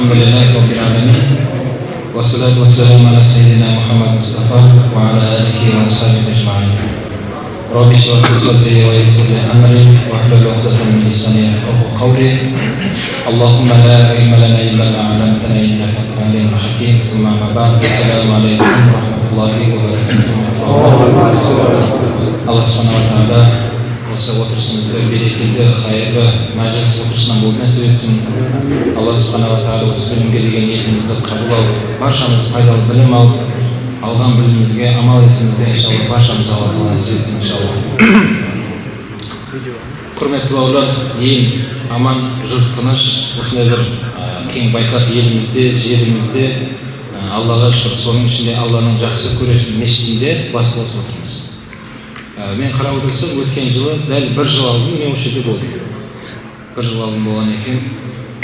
الحمد لله رب العالمين والصلاة والسلام على سيدنا محمد مصطفى وعلى آله وأصحابه أجمعين. رب اشرح لي صدري ويسر لي أمري واحلل عقدة من لساني يفقهوا قولي. اللهم لا علم لنا إلا ما علمتنا إنك أنت العليم الحكيم. ثم أما بعد، السلام عليكم ورحمة الله وبركاته. Алла субханала тағала осы отырысымызды берекелі, қайырлы мәжіліс отырысынан болып нәсіп етсін. Алла субханала тағала осы білімге деген ниетімізді қабыл алып, баршамыз пайдалы білім алып, алған білімімізге амал етуімізді, иншалла, баршамызға Алла тағала нәсіп етсін, иншалла. Құрметті бауырлар, ел аман, жұрт тыныш, осындай бір кең байтақ елімізде, жерімізде, Аллаға шүкір, соның ішінде Алланың жақсы көретін мешітінде бас қосып отырмыз. Мен қарап отырсам, өткен жылы дәл бір жыл алдын мен осы жерде болдым. Бір жыл алдын болған екен.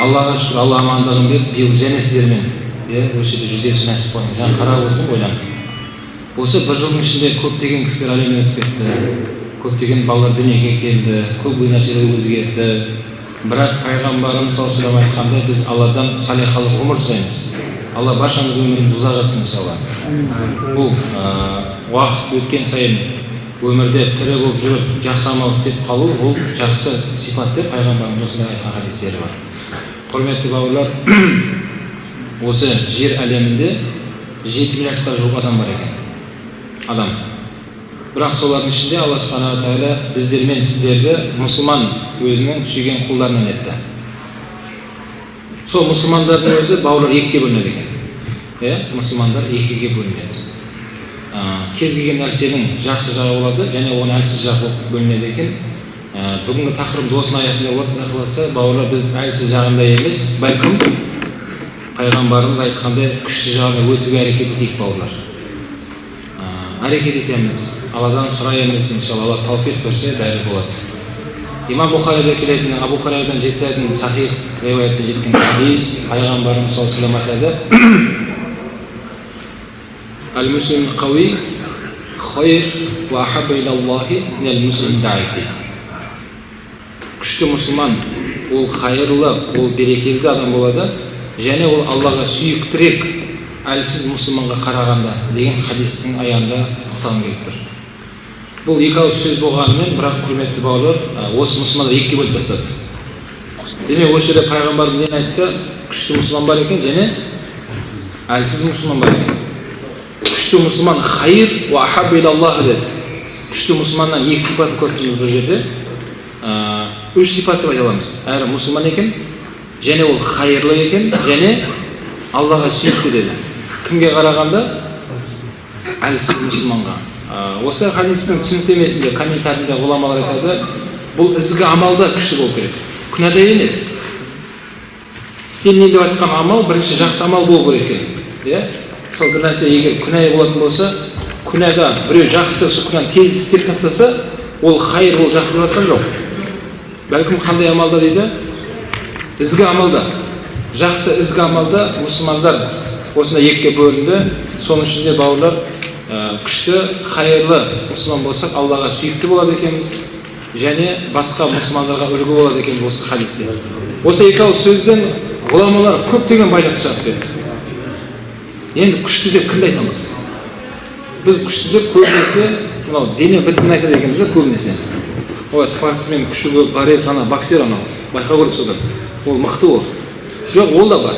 Аллаға шүкір, Алла амандығын беріп, биыл және сіздермен, иә, осы жерде жүздесу нәсіп болған. Жаңа қарап отырмын, ойланып, осы бір жылдың ішінде көптеген кісілер әлемнен өтіп кетті, көптеген балалар дүниеге келді, көп нәрселер өзгерді. Бірақ пайғамбарымыз саллаллаху алейхи вассалам айтқандай, біз Алладан салихалы ғұмыр сұраймыз. Алла баршамыздың өмірімізді ұзақ етсін, иншалла. Бұл уақыт өткен сайын өмірде тірі болып жүріп, жақсы амал істеп қалу, ол жақсы сипат деп пайғамбарымыз осындай айтқан хадистері бар. Құрметті бауырлар, осы жер әлемінде 7 миллиардқа жуық адам бар екен, адам. Бірақ солардың ішінде Алла субханала тағала біздер мен сіздерді мұсылман, өзінің сүйген құлдарынан етті. Сол мұсылмандардың өзі, бауырлар, екіге бөлінеді екен, иә, мұсылмандар екіге бөлінеді. Кез келген нәрсенің жақсы жағы болады және оның әлсіз жағы болып бөлінеді екен. Бүгінгі тақырыбымыз осының аясында болады, құдай қаласа. Бауырлар, біз әлсіз жағында емес, бәлкім, пайғамбарымыз айтқандай, күшті жағына өтуге әрекет етейік, бауырлар. Әрекет етеміз, Алладан сұраймыз, иншалла, Алла тауфиқ берсе, бәрі болады. Имам Бұхарида келетін, Абу Хурайрадан жететін сахих риуаятпен жеткен хадис, пайғамбарымыз саллаллаху алейхи вассалам айтады: «Әл муслим қауи хайр уа ахабба илаллахи минал муслим даиф», – дейді. Күшті мұсылман ол қайырлы, ол берекелі адам болады және ол Аллаға сүйіктірек әлсіз мұсылманға қарағанда деген хадистің аяғында тоқталғым келіп тұр. Бұл екі ауыз сөз болғанымен, бірақ, құрметті бауырлар, осы мұсылмандар екіге бөліп тастады. Демек, осы жерде пайғамбарымыз нені айтты? Күшті мұсылман бар екен және әлсіз мұсылман бар екен. Күшті мұсылман хайыр уа ахабба илаллах деді. Күшті мұсылманнан екі сипатын көріп тұрмыз бұл жерде. Үш сипат деп айта аламыз: әрі мұсылман екен және ол хайырлы екен және Аллаға сүйікті деді. Кімге қарағанда? Әлсіз мұсылманға. Осы хадистің түсініктемесінде, комментарийінде ғұламалар айтады: бұл ізгі амалда күшті болу керек, күнәда емес. Істелінейін деп жатқан амал бірінші жақсы амал болу керек екен, иә. Мысалы, бір нәрсе егер күнә болатын болса, күнәда біреу жақсы, сол күнәні тез істеп тастаса, ол хайыр, ол жақсы деп жатқан жоқ. Бәлкім, қандай амалда дейді? Ізгі амалда, жақсы ізгі амалда. Мұсылмандар осындай екіге бөлінді. Соның ішінде, бауырлар, күшті, хайырлы мұсылман болсақ, Аллаға сүйікті болады екенбіз және басқа мұсылмандарға үлгі болады екенбіз. Осы хадисте, осы екі ауыз сөзден ғұламалар көптеген байлық шығарып берді. Енді күшті деп кімді айтамыз біз? Күшті деп көбінесе мынау дене бітімін айтады екенбіз да. Көбінесе ой, спортсмен, күші көп, борец, ана боксер, анау байқау керек, содан ол мықты. Ол жоқ, ол да бар.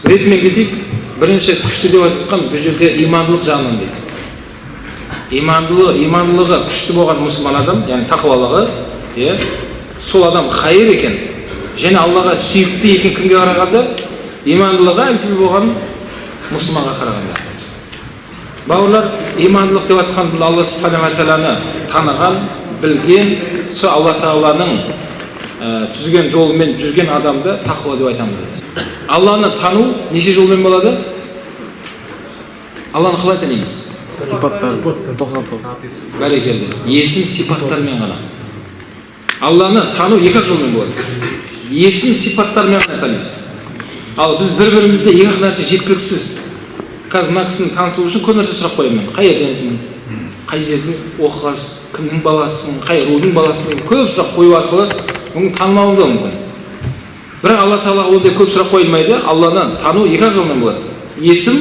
Ретімен кетейік. Бірінші күшті деп айтқан бұл жерде имандылық жағынан дейді. Имандылығы күшті болған мұсылман адам, яғни тақуалығы, иә, сол адам хайыр екен және Аллаға сүйікті екен. Кімге қарағанда? Имандылығы әлсіз болған мұсылманға қарағанда. Бауырлар, имандылық деп жатқан бұл Алла субханала тағаланы таныған, білген, сол Алла тағаланың түзген жолымен жүрген адамды тақуа деп айтамыз дейді. Алланы тану неше жолмен болады? Алланы қалай танимыз? Сипаттар 99. Бәрекелді, есім сипаттармен ғана. Алланы тану екі ақ жолмен болады, есім сипаттармен ғана танисыз. Ал біз бір бірімізде екі ақ нәрсе жеткіліксіз. Қазір мына кісіні танысу үшін көп нәрсе сұрақ қоямын мен: қай жерденсің, қай жерде оқығансың, кімнің баласысың, қай рудың баласысың деген көп сұрақ қою арқылы мүмкін танымауың да мүмкін. Бірақ Алла тағала ондай көп сұрақ қойылмайды. Алланы тану екі ақ жолмен болады. Есім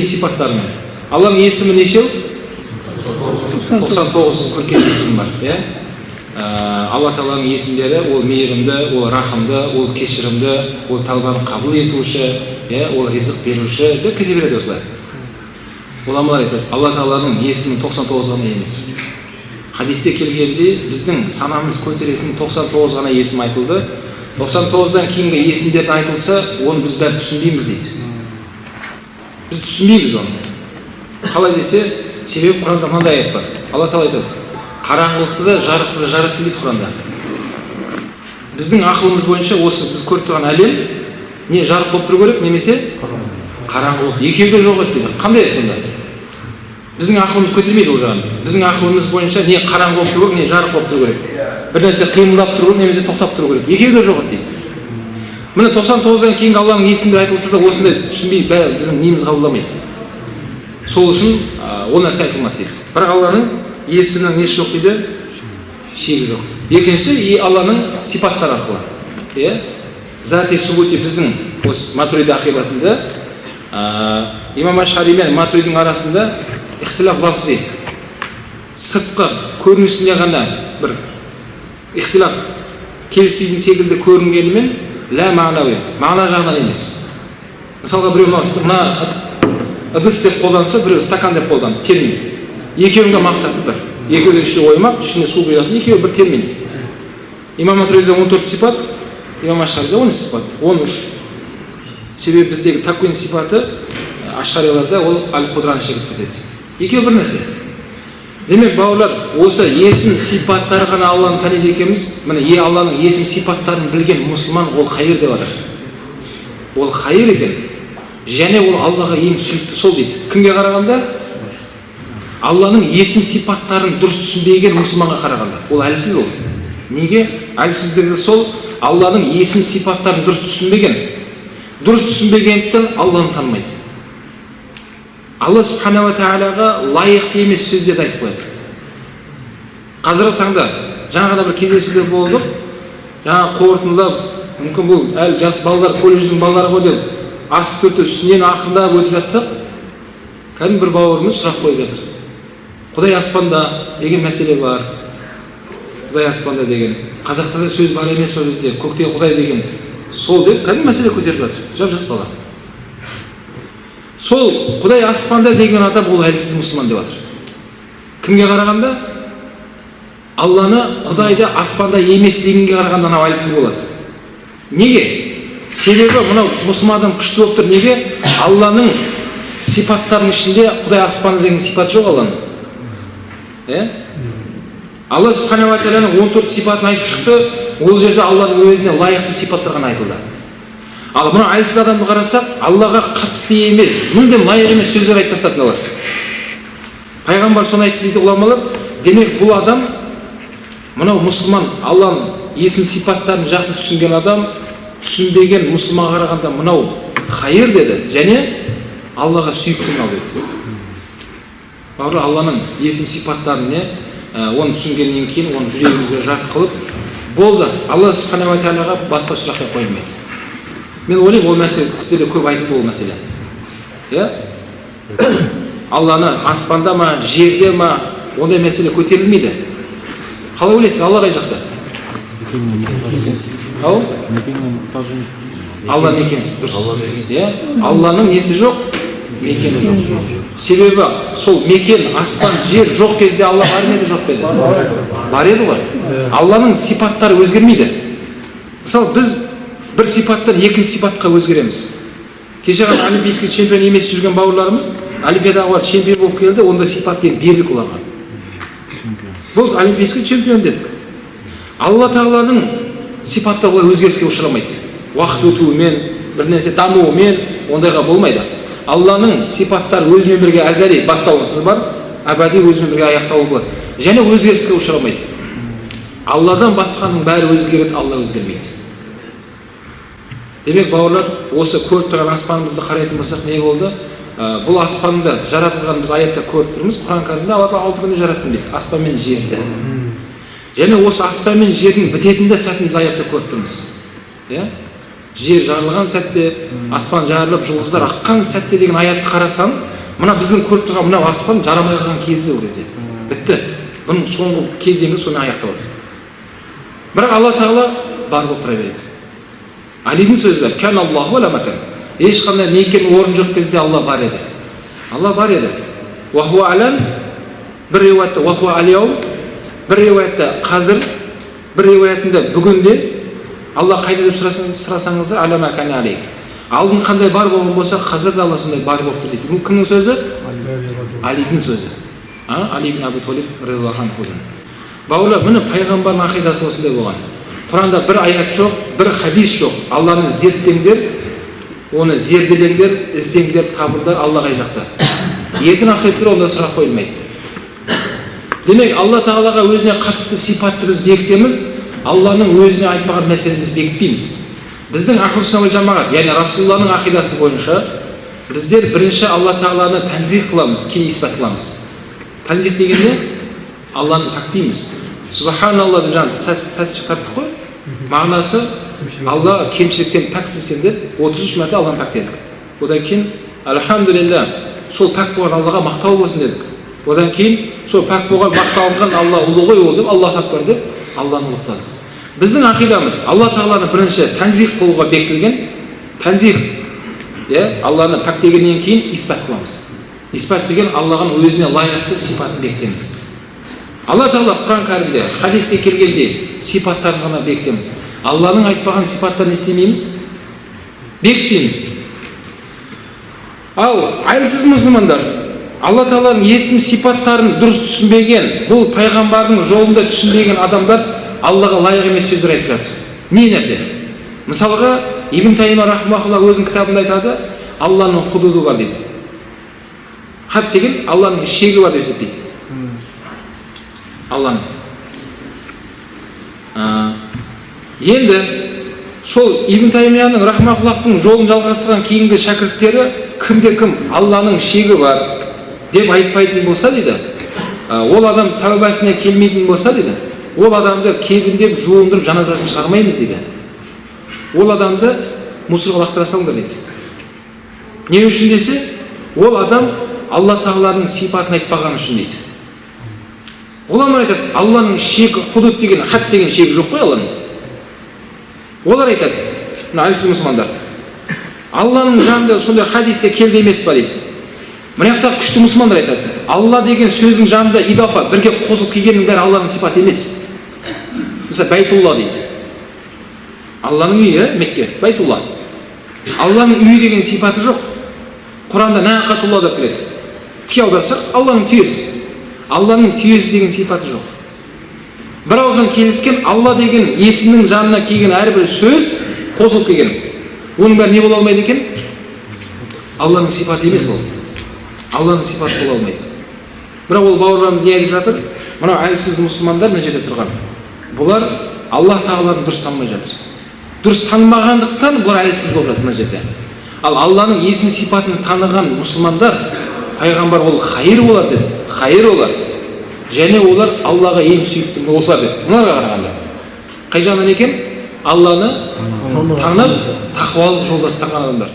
сипаттарымен. Алланың есімі нешеу? 99 көркем есім бар. Иә? Алла тағаланың есімдері ол мейірімді, ол рахымды, ол кешірімді, ол тәубаны қабыл етуші, иә, ол ризық беруші деп кете береді осылай. Ғұламалар айтады, Алла тағаланың есімі 99 ғана емес. Хадисте келгенде біздің санамыз көтеретін 99 ғана есім айтылды. 99-дан кейінгі есімдердің айтылса, оны біз бәрі түсінбейміз дейді. Біз түсінбейміз оны. Қалай десе, себебі Құранда мынандай аят бар. Алла тағала айтады, қараңғылықты да жарықты да жараттым дейді Құранда. Біздің ақылымыз бойынша осы біз көріп тұрған әлем не жарық болып тұру керек, немесе қараңғы болып. Екеуі де жоқ еді дейді. Қандай еді сонда? Біздің ақылымыз көтермейді ол жағын. Біздің ақылымыз бойынша не қараңғы болып тұру керек, не жарық болып тұру керек. Бір нәрсе қимылдап тұру керек, немесе тоқтап тұру керек. Екеуі де жоқ еді дейді. Міне 99-дан кейінгі Алланың есімдері айтылса да осындай түсінбей, бәрі біздің миымыз қабылдамайды. Сол үшін ол нәрсе айтылмады дейді. Бірақ Алланың есімінің несі жоқ дейді? Шегі жоқ. Екіншісі, Алланың сипаттары арқылы. Иә? Зати субути біздің осы Матуриди ақидасында имам Ашғари мен Матуридың арасында ихтилаф лафзи, сыртқы көрінісінде ғана бір ихтилаф, келіспейтін секілді көрінгенімен лә мағынауи, мағына жағынан емес. Мысалға біреу мына ыдыс деп қолданса, біреу стакан деп қолданды, термин. Екеуінің де мақсаты бір. Екеуі де ішіне оймақ, ішіне су құятын, екеуі бір термин. Имам Матуридиде 14 сипат, имам Ашғариде 13 сипат, 13. Себебі біздегі таквин сипаты ашғариларда ол әл-құдраның ішіне кіріп кетеді. Екеуі бір нәрсе. Демек, бауырлар, осы есім сипаттары ғана Алланы таниды екенбіз. Міне, Алланың есім сипаттарын білген мұсылман ол хайыр деп жатыр. Ол хайыр екен. Және ол Аллаға ең сүйікті сол дейді. Кімге қарағанда? Алланың есім сипаттарын дұрыс түсінбеген мұсылманға қарағанда. Ол әлсіз ол. Неге? Әлсіздігі сол, Алланың есім сипаттарын дұрыс түсінбеген. Дұрыс түсінбегендіктен Алланы танымайды. Алла субханала тағалаға лайықты емес сөздерді айтып қояды. Қазіргі таңда жаңа ғана бір кездесуде болдық. Жаңа қорытындылап, мүмкін бұл әлі жас балалар, колледждің балалары ғой деп асты түрті үстінен ақырындап өтіп жатсақ, кәдімгі бір бауырымыз сұрақ қойып жатыр. Құдай аспанда деген мәселе бар. Құдай аспанда деген. Қазақта да сөз бар емес па бізде? Көкте Құдай деген. Сол деп кәдімгі мәселе көтеріп жатыр. Жап-жас бала. Сол Құдай аспанда деген адам ол әлсіз мұсылман деп жатыр. Кімге қарағанда? Алланы Құдайды аспанда емес дегенге қарағанда анау әлсіз болады. Неге? Себебі мынау мұсылман адам күшті болып тұр. Неге? Алланың сипаттарының ішінде Құдай аспанда деген сипат жоқ Алланың. Алла субханала тағаланың 14 сипатын айтып шықты. Ол жерде Алланың өзіне лайықты сипаттар ғана айтылды. Ал мына әлсіз адамды қарасақ, Аллаға қатысты емес, мүлдем лайық емес сөздер айтып тастады мыналар. Пайғамбар соны айтты дейді ғұламалар. Демек, бұл адам, мынау мұсылман, Алланың есім сипаттарын жақсы түсінген адам, түсінбеген мұсылманға қарағанда мынау хайыр деді, және Аллаға сүйікті мынау деді. Бауырлар, Алланың есім сипаттарын не, оны түсінгеннен кейін оны жүрегімізге жат қылып болды. Алла субханала тағалаға басқа сұрақтар қойылмайды. Мен ойлаймын, ол мәселе сіздерде көп айтылды ол мәселе. Иә? Алланы аспанда ма, жерде ма, ондай мәселе көтерілмейді. Қалай ойлайсыз, Алла қай жақта? Ау? Алла мекенсіз, дұрыс. Иә? Алланың несі жоқ? Мекені жоқ. Себебі сол мекен, аспан, жер жоқ кезде Алла бар ма еді, жоқ па еді? Бар еді ғой. Алланың сипаттары өзгермейді. Мысалы, біз бір сипаттан екінші сипатқа өзгереміз. Кеше ғана олимпийский чемпион емес жүрген бауырларымыз олимпиадаға барып чемпион болып келді, онда сипат енді бердік оларға. Болды, олимпийский чемпион дедік. Алла тағаланың сипаттары олай өзгеріске ұшырамайды. Уақыт өтуімен, бір нәрсе дамуымен ондайға болмайды. Алланың сипаттары өзімен бірге әзәли бастауынсыз бар, әбәди өзімен бірге аяқталуы болады. Және өзгеріске ұшырамайды. Алладан басқаның бәрі өзгереді, Алла өзгермейді. Демек, бауырлар, осы көріп тұрған аспанымызды қарайтын болсақ, не болды? Бұл аспанды жаратылған біз аятта көріп тұрмыз. Құран кәрімде Алла тағала 6 күнде жараттым дейді, аспан мен жерді. Және осы аспан мен жердің бітетін де сәтін біз аятта көріп тұрмыз. Иә, жер жарылған сәтте, аспан жарылып, жұлдыздар аққан сәтте деген аятты қарасаңыз, мына біздің көріп тұрған мынау аспан жарамай қалған кезі, ол кезде бітті, бұның соңғы кезеңі сонымен аяқталады. Бірақ Алла Тағала бар болып тұра береді. Алидің сөзі бар: «Кән Аллаху ла макан». Ешқандай мекен орын жоқ кезде Алла бар еді, Алла бар еді. Уахуа алан, бір риуаятта уахуа алияум, бір риуаятта қазір, бір риуаятында бүгінде. Алла қайда деп сұрасаңыздар, аля ма кана алейх, алдын қандай бар болған болса, қазір де Алла сондай бар болып тұр дейді. Бұл кімнің сөзі? Алидің сөзі, Али ибн Абу Толиб радиаллаху анхудың. Бауырлар, міне, пайғамбардың ақидасы осындай болған. Құранда бір аят жоқ, бір хадис жоқ. Алланы зерттеңдер, оны зерделеңдер, іздеңдер, табыңдар, Алла қай жақта? Ертең ақыретте онда сұрақ қойылмайды. Демек, Алла Тағалаға өзіне қатысты сипатты біз бекітеміз, Алланың өзіне айтпаған мәселені біз бекітпейміз. Біздің ахлу сунна уал жамағат, яғни Расулалланың ақидасы бойынша біздер бірінші Алла Тағаланы тәнзих қыламыз, кейін испат қыламыз. Тәнзих деген не? Алланы пәктейміз. Субханалла деп жаңа тәсбих тарттық қой, мағынасы Алла, кемшіліктен пәксің сен деп 33 мәрте Алланы пәктедік. Одан кейін альхамдулилля, сол пәк болған Аллаға мақтау болсын дедік. Одан кейін сол пәк болған, мақталынған Алла ұлы ғой ол деп, Аллаху акбар деп Алланы ұлықтадық. Біздің ақидамыз Алла Тағаланы бірінші тәнзих қылуға бекітілген. Тәнзих, иә, Алланы пәктегеннен кейін испат қыламыз. Испат деген Алланың өзіне лайықты сипатын бекітеміз. Алла Тағала Құран Кәрімде, хадисте келгенде сипаттарын ғана бекітеміз. Алланың айтпаған сипаттарын не істемейміз? Бекітпейміз. Ал әлсіз мұсылмандар, Алла Тағаланың есім сипаттарын дұрыс түсінбеген, бұл пайғамбардың жолында түсінбеген адамдар Аллаға лайық емес сөздер айтып жатыр. Не нәрсе? Мысалға, Ибн Таймия рахмахулла өзінің кітабында айтады, Алланың худуды бар дейді. Хад деген Алланың шегі бар деп есептейді Алланың. Енді сол Ибн Таймияның рахмахуллахтың жолын жалғастырған кейінгі шәкірттері кімде кім Алланың шегі бар деп айтпайтын болса дейді, ол адам тәубасына келмейтін болса дейді, ол адамды кебіндеп, жуындырып, жаназасын шығармаймыз дейді, ол адамды мусорға лақтыра салыңдар дейді. Не үшін десе, ол адам Алла Тағаланың сипатын айтпаған үшін дейді. Ғұламалар айтады, Алланың шегі, худуд деген, хад деген шегі жоқ қой Алланың. Олар айтады, мына әлсіз мұсылмандар, Алланың жанында сондай хадисте келді емес па дейді. Мына жақтағы күшті мұсылмандар айтады, Алла деген сөздің жанында идафа, бірге қосылып келгеннің бәрі Алланың сипаты емес. Мысалы, Бәйтулла дейді, Алланың үйі, Мекке, Бәйтулла. Алланың үйі деген сипаты жоқ. Құранда нақатулла деп келеді, тіке аударсақ, Алланың түйесі. Алланың түйесі деген сипаты жоқ. Бір ауыздан келіскен, Алла деген есімнің жанына келген әрбір сөз қосылып келген, оның бәрі не бола алмайды екен? Алланың сипаты емес, ол Алланың сипаты бола алмайды. Бірақ ол бауырларымыз не айтып жатыр? Мынау әлсіз мұсылмандар, мына жерде тұрған бұлар Алла Тағаланы дұрыс танымай жатыр. Дұрыс танымағандықтан бұлар әлсіз болып жатыр мына жерде. Ал Алланың есім сипатын таныған мұсылмандар, пайғамбар ол хайыр болар деді, хайыр олар және олар Аллаға ең сүйікті осылар деді. Мыналарға қарағанда қай жағынан екен? Алланы танып, тақуалық жолда ұстаған адамдар.